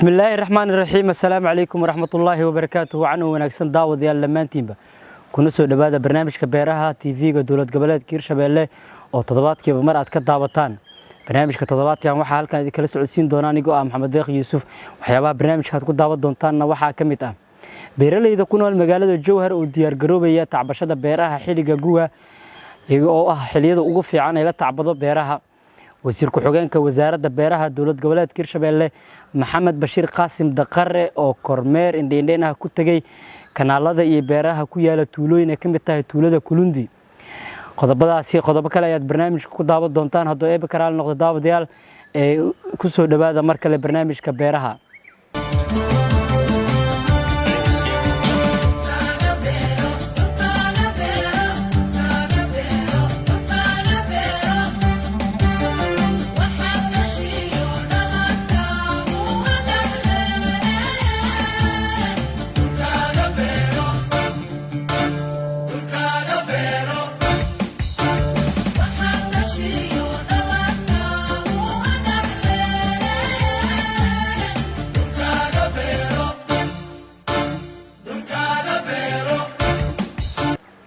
Bismillaahi raxmaani raxiim. Assalaamu calaykum waraxmatullaahi wabarakaatuh. Wacan oo wanaagsan, daawadayaal dhammaantiinba, kuna soo dhowaada barnaamijka beeraha TV-ga dowlad goboleedka Hirshabeelle oo toddobaadkiiba mar aad ka daawataan. Barnaamijka toddobaadkan waxaa halkan idinkala socodsiin doona anigoo ah Maxamed Deeq Yuusuf. Waxyaabaha barnaamijka aad ku daawan doontaanna waxaa ka mid ah beeraleyda ku nool magaalada Jowhar oo diyaargaroobaya tacbashada beeraha xilliga guga, iyaga oo ah xilliyada ugu fiican ee la tacbado beeraha. Wasiir ku-xigeenka wasaaradda beeraha dowlad goboleedka Hirshabeelle, Maxamed Bashiir Qaasim Daqare, oo kormeer indheindheyn ah ku tegey kanaalada iyo beeraha ku yaala tuulooyin ay ka mid tahay tuulada Kulundi. Qodobadaasi, qodobo kale ayaad barnaamijka ku daawan doontaan hadduu Eebbe karaal noqdo. Daawadayaal, ee ku soo dhowaada mar kale barnaamijka beeraha.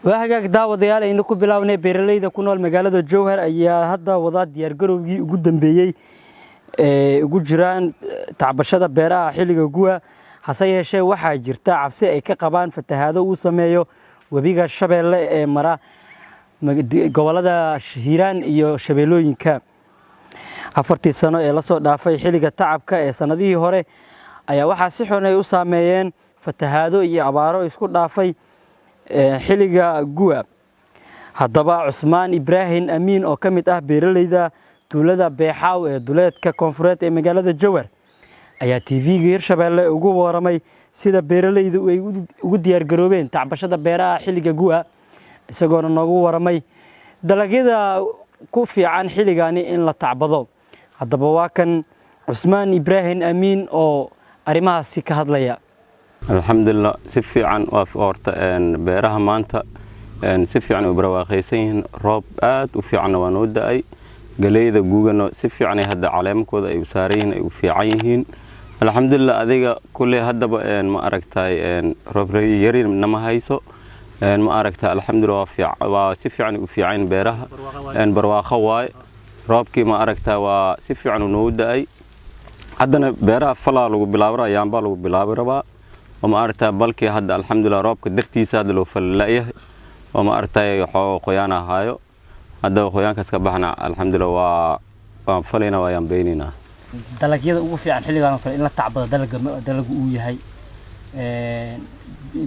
Waa hagaag, daawadayaal, aynu ku bilownay. Beeraleyda ku nool magaalada Jowhar ayaa hadda wada diyaargarowgii ugu dambeeyey ee ugu jiraan tacbashada beeraha xilliga guga. Hase yeeshee, waxaa jirta cabsi ay ka qabaan fatahaado uu sameeyo webiga Shabeelle ee mara gobolada Hiiraan iyo Shabeellooyinka. 4-tii sano ee lasoo dhaafay, xilliga tacabka ee sanadihii hore ayaa waxaa si xun ay u saameeyeen fatahaado iyo abaaro isku dhaafay xilliga guga. Haddaba, Cusmaan Ibraahim Amiin oo ka mid ah beeraleyda tuulada Beexaaw ee duleedka koonfureed ee magaalada Jowhar ayaa TV-ga Hirshabeelle ugu waramay sida beeraleydu ay ugu diyaargaroobeen tacbashada beeraha xilliga guga, isagoona noogu waramay dalagyada ku fiican xilligani in la tacbado. Haddaba, waa kan Cusmaan Ibraahim Amiin oo arrimahaasi ka hadlaya. Alxamdulilah, si fiican waa horta beeraha maanta si fiican u barwaaqaysan yihiin. Roob aad u fiicanna waa noo da-ay. Galeyda guugana si fiicanay hadda caleemakooda ay u saaran yihiin, ay u fiican yihiin, alxamdulilah. Adiga kulley haddaba ma aragtay, roob yari nama hayso, ma aragtay. Alxamdulilah, waa si fiican u fiican beeraha, barwaaqo waaye. Roobkii, ma aragtay, waa si fiican u noogu da-ay. Haddana beeraha falaa lagu bilaabi rabaa, yaambaa lagu bilaabi rabaa oo, ma aragtay, balkii hadda alxamdulilah roobka dartiisa hadda loo falila'yahay oo, ma aragtay, xoogo qoyaan ahaayo. Hadda qoyaankaas ka baxna, alxamdulilah, waan falaynaa, waa yaambaynaynaa. Dalagyada ugu fiican xilligan oo kale in la tacbado, dalaga dalagu uu yahay,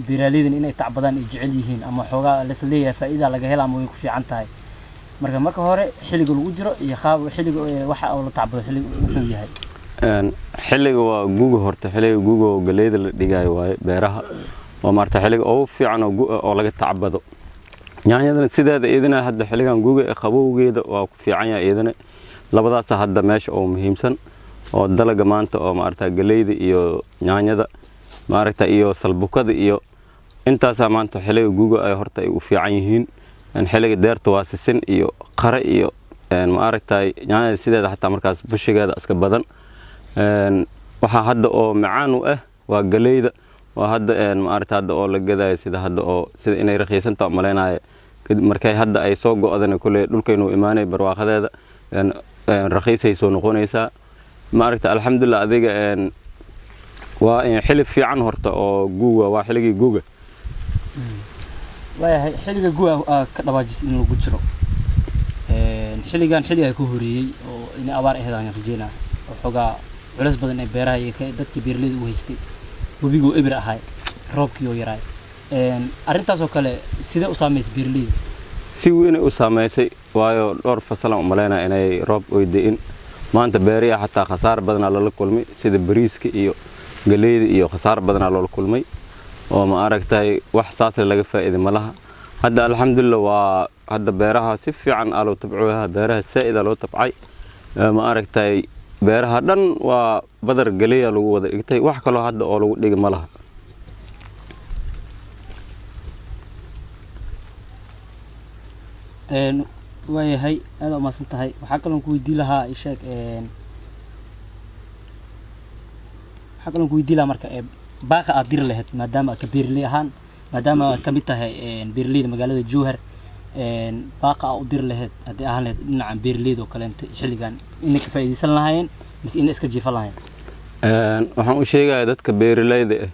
beeraleydan inay tacbadaan ay jecel yihiin ama xoogaa las leeyahay faa'iida laga hela ama way ku fiican tahay, marka hore xilliga lagu jiro iyo qaab xilliga waxa oo la tacbado xilliga wuxuu yahay? Xilliga waa guga horta, xilliga guga oo galeyda la dhigayo waaye beeraha oo maarata xilliga ugu fiican oo laga tacbado. Yaanyadana sideeda iyadana hadda xilligan guga ee qabowgeeda waa ku fiican yahay iyadana. Labadaasa hadda meesha oo muhiimsan oo dalaga maanta oo maarata galeyda iyo yaanyada, maaragta, iyo salbukada iyo intaasaa maanta xilliga guga ay horta ay u fiican yihiin. Xilliga deerta waa sisin iyo qare iyo, maaragtay, yaanyada sideeda xataa markaas bushigeeda iska badan. Waxaa hadda oo macaan u ah waa galeyda oo hadda, maaragta, hadda oo la gadayo sida hadda oo sida inay raqiisantaa umalaynayo. Markay hadda ay soo go'dana kulley dhulkaynu imaanay, barwaaqadeeda raqiisay soo noqonaysaa, maaragta. Alxamdulilah, adiga waa xili fiican horta oo guga, waa xiligii guga. Waayahay, xilliga guga ka dhawaajis in lagu jiro, xilligan xilligaa ka horeeyey oo inay abaar ahayd aan rajeynaa oo xoogaa culeys badan ee beeraha iyo dadkii beeraleyda u haystay, webigoo ebir ahay, roobkii oo yaraay, arrintaas oo kale sidee u saameysay beeraleyda? Si weynay u saameysay, waayo dhowr fasalaan umalaynaya inay roob oy da'in. Maanta beeriha xataa khasaar badanaa lala kulmay, sida bariiska iyo galeyda iyo khasaar badanaa loola kulmay oo, ma aragtay, wax saasle laga faa'iiday malaha. Hadda alxamdulilah, waa hadda beeraha si fiican aa loo tabcoyaha, beeraha saa'id aa loo tabcay, ma aragtay. Beeraha dhan waa badar galeya lagu wada dhigtay, wax kaloo hadda oo lagu dhigi ma laha. Waayahay, aad aa umahadsan tahay. Waxaa kaloon ku weydiin lahaa, isheeg, waxaa Waxaa kaloo ku weydiin lahaa marka baaqa aad diri lahayd, maadaama aad ka beeraley ahaan, maadaama aad ka mid tahay beeraleyda magaalada Jowhar, baaqa aad u diri lahayd haddii ahaan lahayd dhinacan beeraleyda oo kaleente, xilligan inay ka faa'iidaysan lahaayeen mise inay iska jiifan lahaayeen? Waxaan u sheegayaa dadka beeraleyda ah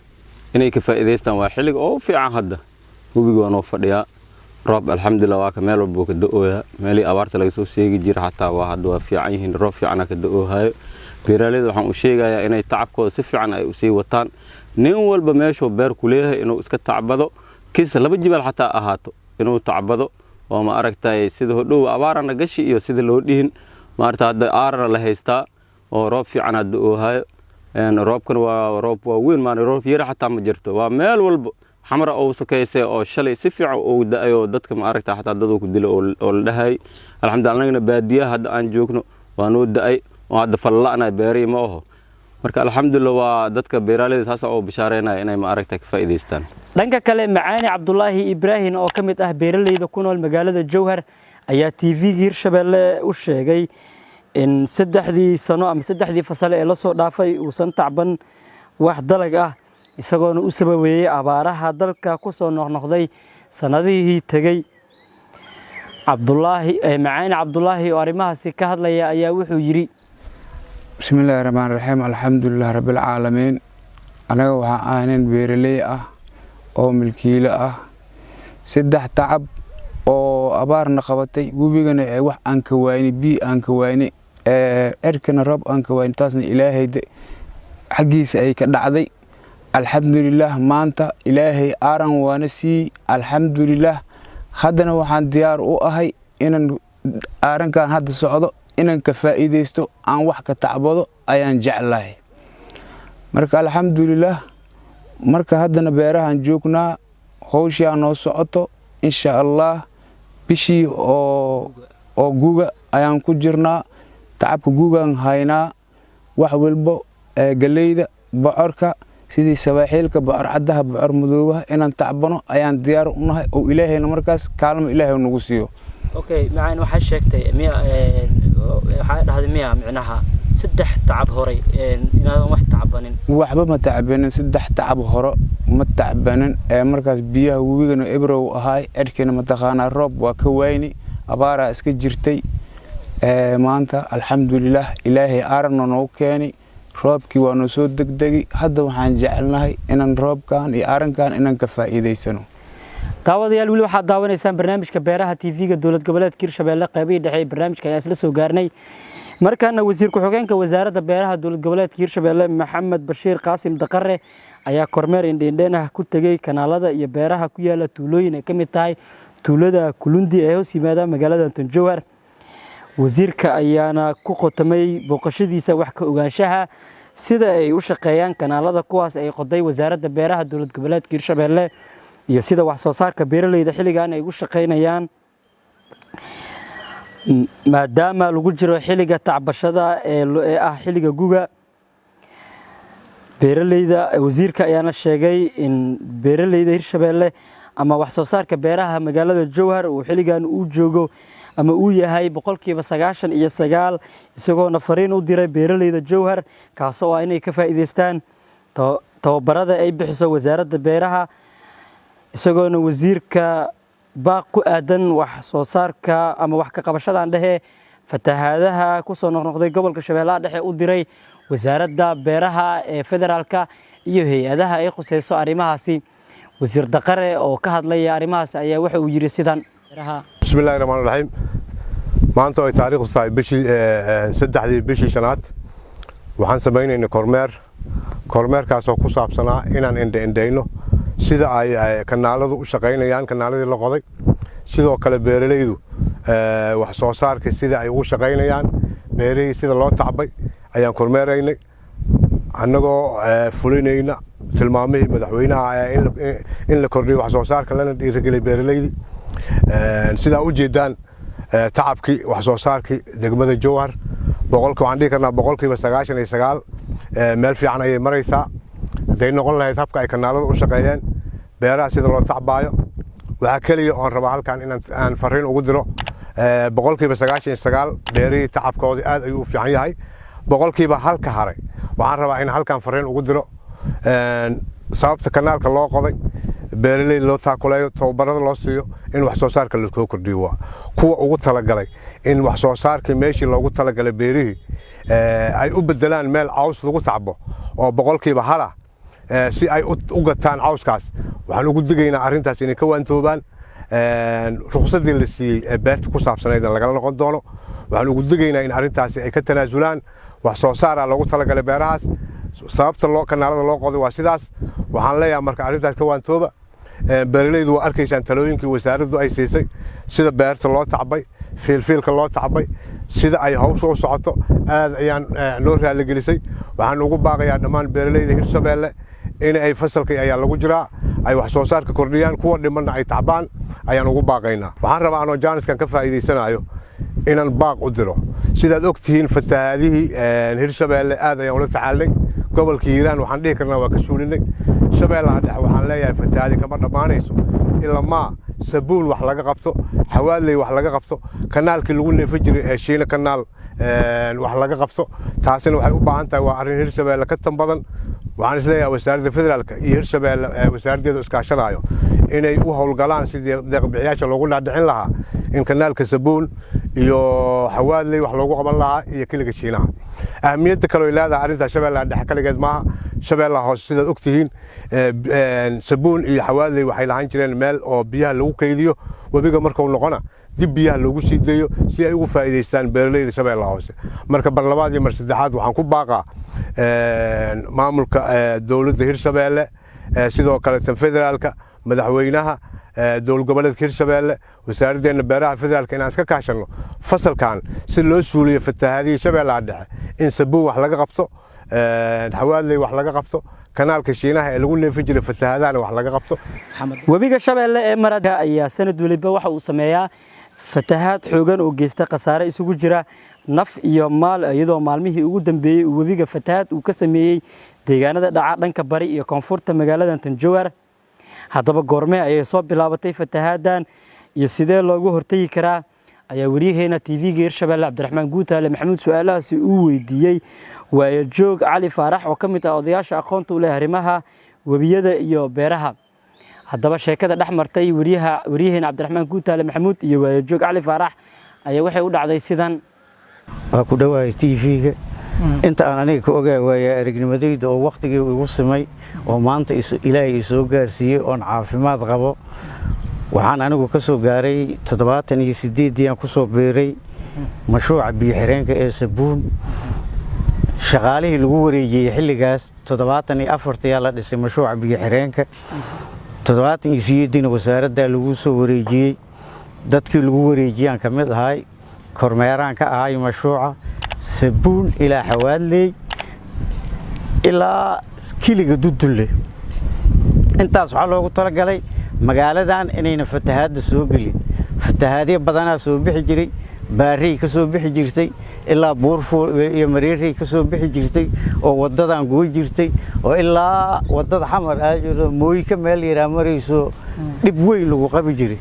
inay ka faa'iidaystaan. Waa xilliga ugu fiican hadda. Webiga waa noo fadhiyaa roob, alxamdulilah, waa ka meel walba ka da'ooyaa. Meelihii abaarta laga soo sheegi jira xataa waa hadda waa fiican yihiin, roob fiicana ka da'oohayo. Beeraleyda waxaan u sheegayaa inay tacabkooda si fiican ay usii wataan. Nin walba meeshuu beer ku leeyahay inuu iska tacbado, kiisa laba jibaal xataa ahaato inuu tacbado, oo ma aragtay sida hodhow abaarana gashi iyo sida loo dhihin. Maarata hadda aarana la haystaa oo roob fiican hadda oohayo. Roobkan waa roob waa weyn, maan roob yara xataa ma jirto. Waa meel walba xamra oo sokeysay oo shalay si fiican ugu da'ayo dadka, ma aragta, xataa dad ku dilo oo la dhahay. Alxamdulillah, anagana baadiyaha hadda aan joogno waa noo da'ay oo hadda falla'na beerihii ma aho. Marka alxamdulillah, waa dadka beeraleyda saas oo bishaareynaya inay ma aragta ka faa'iidaystaan. Dhanka kale, Macaani Cabdulaahi Ibraahim oo ka mid ah beeraleyda ku nool magaalada Jowhar ayaa TV-ga Hirshabelle u sheegay in 3dii sano ama 3dii fasale ee lasoo dhaafay uusan tacban wax dalag ah, isagoona u sababeeyey abaaraha dalka ku soo noqnoqday sanadihii tegey. Cabdulaahi Macaani Cabdulaahi oo arrimahaasi ka hadlaya ayaa wuxuu yidhi: Bismillaahi raxmaan raxiim, alxamdulilah rabbilcaalamiin. Anaga waxaa ahnin beeraley ah oo milkiilo ah. Saddex tacab oo abaarna qabatay, webigana ee wax aan ka waayni, biyo aan ka waayni, cirkana roob aan ka waayni, taasna Ilaahay xaggiisa ay ka dhacday. Alxamdulilah, maanta Ilaahay aaran waana siiyey, alxamdulilah. Haddana waxaan diyaar u ahay inaan aarankan hadda socdo inaan ka faa'iidaysto, aan wax ka tacbado ayaan jeclahay. Marka alxamdulilah, marka haddana beerahan joognaa, howshaa noo socoto. Insha Allah bishii oo guga ayaan ku jirnaa, tacabka gugaan haynaa, wax walbo, galeyda, bocorka, sidii sabaaxiilka, bocor caddaha, bocor madoobaha inaan tacbano ayaan diyaar u nahay, oo Ilaahayna markaas kaalmo Ilaahay nagu siiyo. Okay macaan, waxaa sheegtay miya, waxaa dhahday miya, micnaha saddex tacab horay inaadan wax tacbanin? Waxba ma tacbanin, saddex tacab hore ma tacbanin. Ee markaas biyaha webigana ebrow ahaay, cirkina mataqaanaa roob waa ka wayni, abaaraa iska jirtay. Maanta alxamdulilah, Ilaahay aaranna noogu keeni, roobkii waa noo soo degdegi. Hadda waxaan jecelnahay inaan roobkan iyo aarankan inaan ka faa'iidaysano. Daawadayaal, weli waxaad daawanaysaan barnaamijka beeraha TV-ga dowlad goboleedka Hirshabelle. Qaybihii dhexe ee barnaamijka ayaa isla soo gaarnay. Markaana wasiir ku-xigeenka wasaaradda beeraha dowlad goboleedka Hirshabelle, Maxamed Bashiir Qaasim Daqare, ayaa kormeer indheindheen ah ku tegey kanaalada iyo beeraha ku yaala tuulooyin ay ka mid tahay tuulada Kulundi ee hoos yimaada magaalada Tanjowhar. Wasiirka ayaana ku qotamay booqashadiisa wax ka ogaanshaha sida ay u shaqeeyaan kanaalada kuwaas ay qoday wasaaradda beeraha dowlad goboleedka Hirshabelle iyo sida wax soo saarka beeraleyda xilligan ay ugu shaqeynayaan, maadaama lagu jiro xilliga tacbashada ee ah xilliga guga. Beeraleyda, wasiirka ayaana sheegay in beeraleyda Hirshabelle ama wax soo saarka beeraha magaalada Jowhar uu xilligan uu joogo ama uu yahay 99%, isagoona fariin u diray beeraleyda Jowhar, kaasoo ah inay ka faa'iidaystaan tababarada ay bixiso wasaaradda beeraha, isagoona wasiirka baaq ku aadan wax soo saarka ama wax ka qabashadan dhexe fatahaadaha ku soo noqnoqday gobolka Shabeellaha Dhexe u diray wasaaradda beeraha ee federaalka iyo hay-adaha ay khuseyso arrimahaasi. Wasiir Daqare oo ka hadlaya arrimahaasi ayaa waxa uu yidhi sidan: Bismillahi raxmaan raxiim. Maanta oo ay taariikhdu tahay bishii 3dii bishii shanaad, waxaan samaynaynay kormeer. Kormeerkaasoo ku saabsanaa inaan indha-indhayno sida ay kanaaladu u shaqaynayaan, kanaaladii la qoday, sidoo kale beeralaydu wax soo saarka sida ay ugu shaqaynayaan, beerihii sida loo tacbay ayaan kormeeraynay, annagoo fulinayna tilmaamihii madaxweynaha in la kordhiyo wax soo saarka lana dhiirigeliyay beeralaydii. Sidaa u jeedaan, tacabkii wax soo saarkii degmada Jowhar boqolki waxaan dhihi karnaa 99% meel fiican ayay maraysaa, hadday noqon lahayd habka ay kanaalada u shaqeeyeen, beeraha sida loo tacbaayo. Waxaa keliya oon rabaa halkan inaan aan fariin ugu diro: 99% beerihii tacabkoodii aad ayuu u fiican yahay. 1% halka haray Waxaan rabaa in halkan fariin ugu diro sababta kanaalka loo qoday, beeraleyda loo taakuleeyo, tababarada loo siiyo, in wax soo saarka lasoo kordhiyo. Waa kuwa ugu talagalay in wax soo saarkii meeshii loogu talagalay beerihii ay u bedelaan meel caws lagu tacbo oo 1% ah si ay u gataan cawskaas. Waxaan ugu digaynaa arrintaas inay ka waantoobaan, ruqsadii la siiyey ee beerta ku saabsanayd lagala noqon doono. Waxaan ugu digaynaa in arrintaasi ay ka tanaasulaan. Wax soo saaraa loogu talagalay beerahaas, sababta loo kanaalada loo qoday waa sidaas. Waxaan leeyahay marka arrintaas ka waantooba. Beeralaydu waa arkaysaan talooyinkii wasaaraddu ay siisay, sida beerta loo tacbay, fiilfiilka loo tacbay, sida ay hawsha u socoto, aad ayaan noo raaligelisay. Waxaan ugu baaqayaa dhammaan beeralayda Hirshabeelle in ay fasalkii ayaa lagu jiraa ay wax soo saarka kordhiyaan, kuwa dhimanna ay tacbaan ayaan ugu baaqaynaa. Waxaan rabaa anoo jaaniskan ka faa'iidaysanayo inaan baaq u diro. Sidaad og tihiin, fatahaadihii Hirshabeelle aad ayaan ula tacaalnay. Gobolka Hiiraan waxaan dhihi karnaa waa ka suulinay. Shabeellaha Dhexe waxaan leeyahay fatahaadi kama dhammaanayso ilamaa Sabuun wax laga qabto, Xawaadley wax laga qabto, kanaalkii lagu neefi jiray ee Shiina Kanaal wax laga qabto. Taasina waxay u baahan tahay, waa arrin Hirshabeelle ka tan badan. Waxaan isleeyahay wasaaradda federaalka iyo Hirshabeelle wasaaraddeedu iskaashanaayo inay u howlgalaan sidii deeqbixiyaasha loogu dhaadhicin lahaa in kanaalka Sabuun iyo Xawaadley wax loogu qaban lahaa iyo keliga Shiinaha. Ahmiyadda kale oy leedahay arrintaas, Shabeellaha Dhexe kaligeed maaha, Shabeellaha Hoose sidaad ogtihiin Sabuun iyo Xawaadley waxay lahaan jireen meel oo biyaha lagu kaydiyo, webiga markuu noqona dib biyaha loogu sii deeyo si ay ugu faa'iidaystaan beeralayda Shabeellaha Hoose. Marka bar labaad iyo mar saddexaad waxaan ku baaqaa maamulka dowladda Hirshabeelle, sidoo kale tan federaalka, madaxweynaha dowlad goboleedka Hirshabeelle, wasaaraddeena beeraha federaalka inaan iska kaashanno fasalkan si loo suuliyo fatahaadihii Shabeellaha Dhexe, in Sabuun wax laga qabto, Xawaadley wax laga qabto, kanaalka Shiinaha ee lagu neefin jiray fatahaadahana wax laga qabto. Webiga Shabeelle ee Marada ayaa sanad weliba waxa uu sameeyaa fatahaad xoogan oo geysta khasaare isugu jira naf iyo maal, iyadoo maalmihii ugu dambeeyey uu webiga fatahaad uu ka sameeyey deegaanada dhaca dhanka bari iyo koonfurta magaalada Tanjowar. Haddaba goormee ayay soo bilaabatay fatahaadan iyo sidee loogu hortegi karaa ayaa wariyaheena TV-ga Hirshabelle Cabdiraxmaan Guutaale Maxamuud su-aalahaasi uu weydiiyey Waayajoog Cali Faarax oo ka mid ah odayaasha aqoonta u leh arrimaha webiyada iyo beeraha. Haddaba sheekada dhex martay wariyaheena Cabdiraxmaan Guutaale Maxamuud iyo Waayajoog Cali Faarax ayaa waxay u dhacday sidan. Waa ku dhowahay TV-ga. Inta aan aniga ka ogaa waaya aragnimadayda oo wakhtigii igu simay oo maanta Ilaahay i soo gaarsiiyey oon caafimaad qabo, waxaan anigu ka soo gaaray 78-dii aan ku soo biiray mashruuca biyo-xireenka ee Sabuun. Shaqaalihii lagu wareejiyey xilligaas, 74-tiyaa la dhisay mashruuca biyo-xireenka, 78-diina wasaaraddaa lagu soo wareejiyey. Dadkii lagu wareejiyaan ka mid ahay, kormeeraan ka ahay mashruuca Sabuun ilaa Xawaadley ilaa Kiliga Dudulle. Intaas waxaa loogu talagalay magaaladan inayna fatahaadda soo gelin. Fatahaadyo badanaa soo bixi jiray, Baarey ka soo bixi jirtay, ilaa Buurfuul iyo Mareerey ka soo bixi jirtay oo waddadan goy jirtay oo ilaa waddada Xamar aajiro Mooyka meel yaraa marayso, dhib weyn lagu qabi jiray.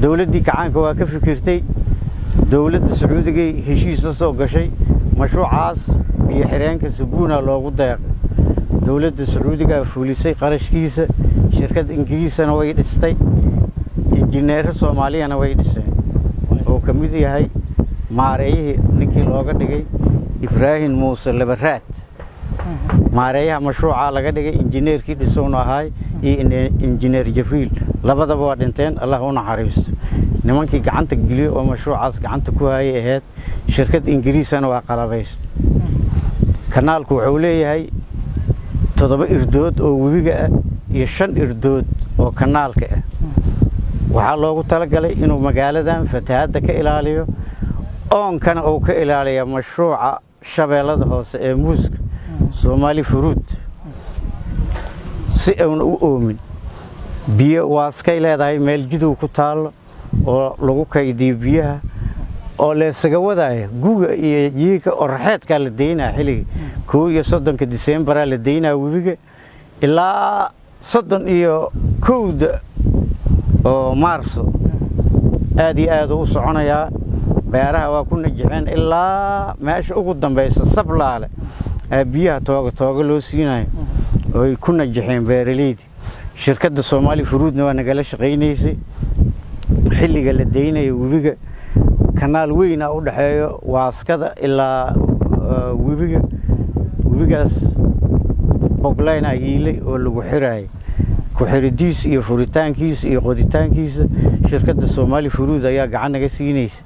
Dowladdii kacaanka waa ka fikirtay, dowladda Sacuudigay heshiis la soo gashay. Mashruucaas biyo xireenka Sabuuna loogu deeqay, dowladda Sacuudigaa fulisay qarashkiisa, shirkadda Ingiriisana way dhistay, injineero Soomaaliyana way dhiseen oo ka mid yahay maareeyihii ninkii looga dhigay Ibraahim Muuse Labaraad. Maareeyaha mashruucaa laga dhigay, injineerkii dhisowna ahaay iyo injineer Jabriil, labadaba waa dhinteen, Allah u naxariisto. Nimankii gacanta geliyo oo mashruucaas gacanta ku hayay ahayd, shirkad Ingiriisana waa qalabays. Kanaalku wuxuu leeyahay 7 irdood oo webiga ah iyo 5 irdood oo kanaalka ah. Waxaa loogu talagalay inuu magaaladan fatahaadda ka ilaaliyo, oonkana uu ka ilaaliya mashruuca Shabeellada Hoose ee muuska Soomaali Furuud si uuna u oomin. Biyo waaskay leedahay meel jidow ku taallo oo lagu kaydiyo biyaha oo leesaga wadaaya guga iyo jiika. Oraxeedkaa la daynaa xilliga 31-ka Diseembaraa la daynaa webiga ilaa 31-da oo Maarso. Aad iyo aad u soconayaa. Beeraha waa ku najixeen ilaa meesha ugu dambaysa Sablaale. Biyaha tooga tooga loo siinayo oo ay ku najaxeen beeraleyda. Shirkadda Soomaali Furuudna waa nagala shaqaynaysay. Xilliga la daynayo webiga, kanaal weyn a u dhexeeyo Waaskada ilaa webiga. Webigaas boglayn a yiilay oo lagu xiraayay. Ku-xiridiis iyo furitaankiisa iyo qoditaankiisa shirkadda Soomaali Furuud ayaa gacan naga siinaysa.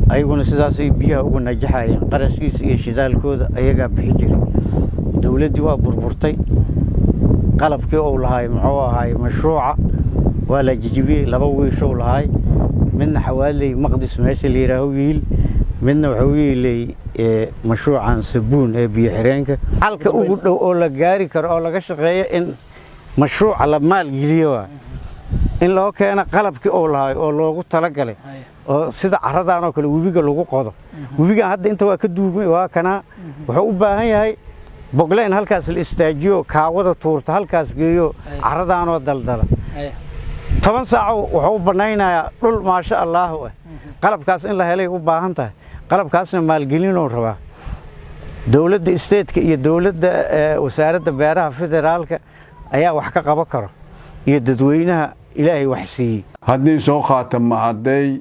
Ayaguna sidaasay biyaha uga najaxayeen. Qarashkiisa iyo shidaalkooda ayagaa bixi jiray. Dowladdii waa burburtay. Qalabkii uu lahaay, muxuu ahaay, mashruuca waa la jijibiyey. Laba wiishou lahaay, midna Xawaaley Maqdis meesha la yidhaaho yiil, midna wuxuu yiilay mashruucan Sabuun ee biyo xireenka. Xalka ugu dhow oo la gaari karo oo laga shaqeeyo in mashruuca la maalgeliyo waa in loo keeno qalabkii uu lahaay oo loogu talagalay, oo sida carradaan oo kale webiga lagu qodo. Webigan hadda inta waa ka duugmay, waa kanaa. Wuxuu u baahan yahay bogleyn halkaas la istaajiyo, kaawada tuurta halkaas geeyo, carradaanoo daldala. 10 saaco wuxuu u bannaynayaa dhul maasha Allaahu ah. Qalabkaas in la helay u baahan tahay. Qalabkaasna maalgelinuu rabaa. Dowladda state-ka iyo dowladda, wasaaradda beeraha federaalka ayaa wax ka qaban karo, iyo dadweynaha Ilaahay wax siiyey. Haddii soo qaata Mahadey,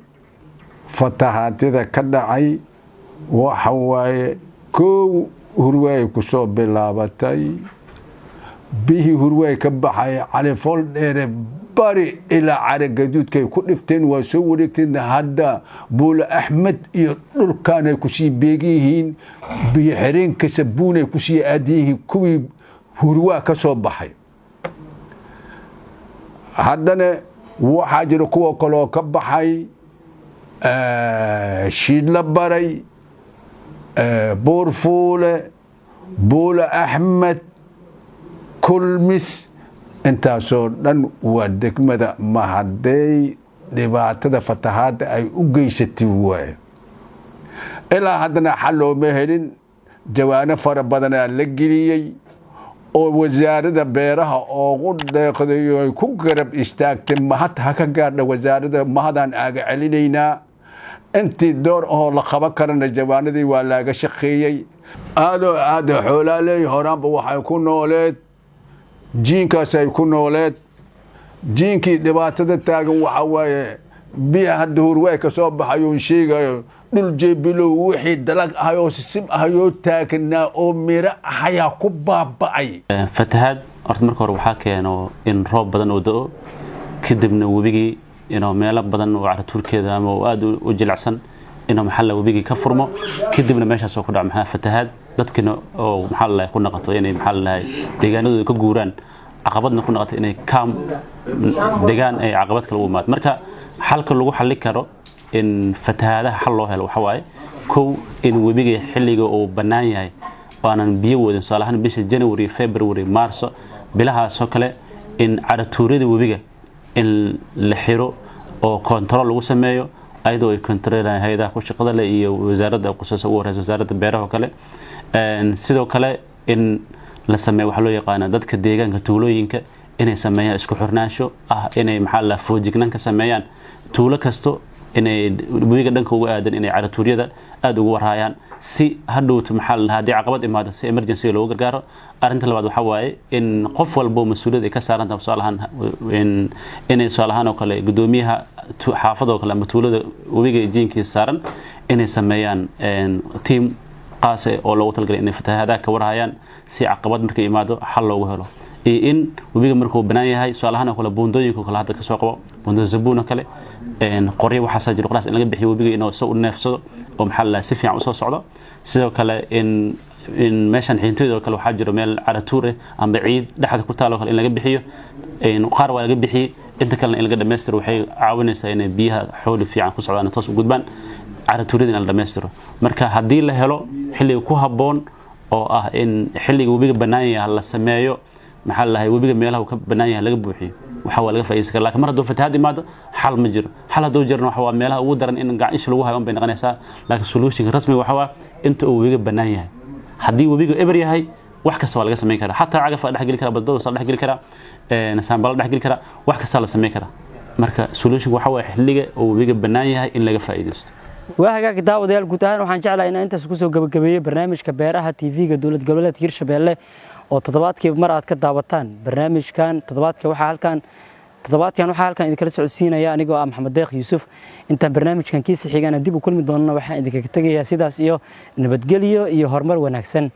fatahaadyada ka dhacay waxa waaye: koow, Hurwaay ku soo bilaabatay. Bihii Hurwaay ka baxay Califool Dheere bari ilaa Caragaduudkay ku dhifteen, waa soo wareegteen. Hadda Buule Axmed iyo dhulkaanay kusii beegan yihiin, biyo xireenka Sabuunay kusii aadan yihiin kuwii Hurwaa ka soo baxay. Haddana waxaa jira kuwa kaloo ka baxay Shiidla Baray, Buurfuule, Buule Axmed, Kulmis. Intaasoo dhan waa degmada Mahadey dhibaatada fatahaadda ay u geysatay waaye. Ilaa haddana xal looma helin. Jawaano fara badanaa la geliyey oo wasaaradda beeraha oogu deeqday oo ay ku garab istaagtay. Mahad ha ka gaadha wasaaradda, mahadaan aaga celinaynaa. Intii door ahoo la qaban karana jawaanadii waa laaga shaqeeyey. Aadoo aada xoolaaley horaanba waxay ku nooleed jiinkaas ay ku nooleed. Jiinkii dhibaatada taagan waxa waaye biya hadda Hurwaay ka soo baxayoon sheegayo. Dhul jeebilow wixii dalag ahayoo sisib ahayoo taagnaa oo miro ahayaa ku baaba'ay. Fatahaad horta marka hore waxaa keeno in roob badan oo da'o, kadibna webigii inuu meelo badan oo caratuurkeeda ama oo aad u jilicsan inuu maxalla webigii ka furmo, kadibna meeshaas oo ku dhaco maxaa fatahaad, dadkina oo maxaa la ku noqoto inay maxaa la deegaanadooda ka guuraan, caqabadna ku noqoto inay kaam deegaan ay caqabad kale u imaado. Marka xalka lagu xalli karo in fatahaadaha xal loo helo waxa waaye: kow, in webiga xilliga uu bannaan yahay oo aanan biyo wadin, tusaale ahaan bisha January, February, Marso, bilahaasoo kale, in caratuuryada webiga in la xiro oo control lagu sameeyo, ayadoo ay controlayaan hay-adaha ku shaqada leh iyo wasaaradda qusaysa, ugu horeysa wasaaradda beeraha oo kale. Sidoo kale in la sameeyo waxaa loo yaqaana dadka deegaanka tuulooyinka inay sameeyaan isku xirnaansho ah, inay maxaa la foojignaan ka sameeyaan tuulo kasto, inay webiga dhanka uga aadan inay caratuuryada aada ugu warhaayaan, si hadhowto maxaa la haddii caqabad imaado si emergency loogu gargaaro. Arrinta labaad waxaa waaye in qof walbo mas-uuliyad ay ka saaran tahay, tusaale ahaan inay tusaale ahaan oo kale guddoomiyaha xaafad oo kale ama tuulada webiga jiinkiisa saaran inay sameeyaan team qaas ah oo loogu talagalay inay fatahaadaha ka warhayaan, si caqabad markay imaado xal loogu helo. Iyo in webiga markuu banaan yahay, tusaale ahaan oo kale buundooyinka oo kale, hadda kasoo qabo buundada Zabuun oo kale, qoryo waxaasaa jiro, qoraas in laga bixiyo webiga inuu isa u neefsado oo maxaa la si fiican usoo socdo. Sidoo kale in meeshan xiintooyda oo kale waxaa jiro meel caratuur ah amba ciid dhexda ku taal oo kale in laga bixiyo. Qaar waa laga bixiyey, inta kalena in laga dhammaystiro waxay caawinaysaa inay biyaha xooli fiican ku socdaan, toos u gudbaan, caratuuryada in la dhammaystiro. Marka haddii la helo xilliga ku habboon oo ah in xilliga webiga bannaan yahay la sameeyo, maxaa la dhahay, webiga meelaha uu ka bannaan yahay laga buuxiyo, waxa waa laga faa'iideysan karaa. Laakiin mar hadduu fatahaad imaado xal ma jiro. Xal hadduu jirna waxa waa meelaha ugu daran in gacan isha lagu hayo un bay noqonaysaa. Laakiin solutionka rasmiga waxa waa inta uu webiga bannaan yahay. Haddii webiga eber yahay, wax kasta waa laga samayn karaa, xataa cagaf waa dhex geli karaa, badbado dhex geli karaa, saambalo dhex geli karaa, wax kasta la samayn karaa. Marka solutionka waxa waa xilliga uu webiga bannaan yahay in laga faa'iideysto. Waa hagaag, daawadayaal. Guud ahaan waxaan jeclahay inaan intaas kusoo gabagabeeyo barnaamijka Beeraha TV-ga dowlad goboleedka Hirshabelle oo toddobaadkiiba mar aad ka daawataan barnaamijkan. Toddobaadkan waxaa halkan idinkala socodsiinaya anigoo ah Maxamed Deeq Yuusuf. Intaan barnaamijkan kiisa xigana dib u kulmi doonana, waxaan idinkaga tegayaa sidaas iyo nabadgelyo iyo horumar wanaagsan.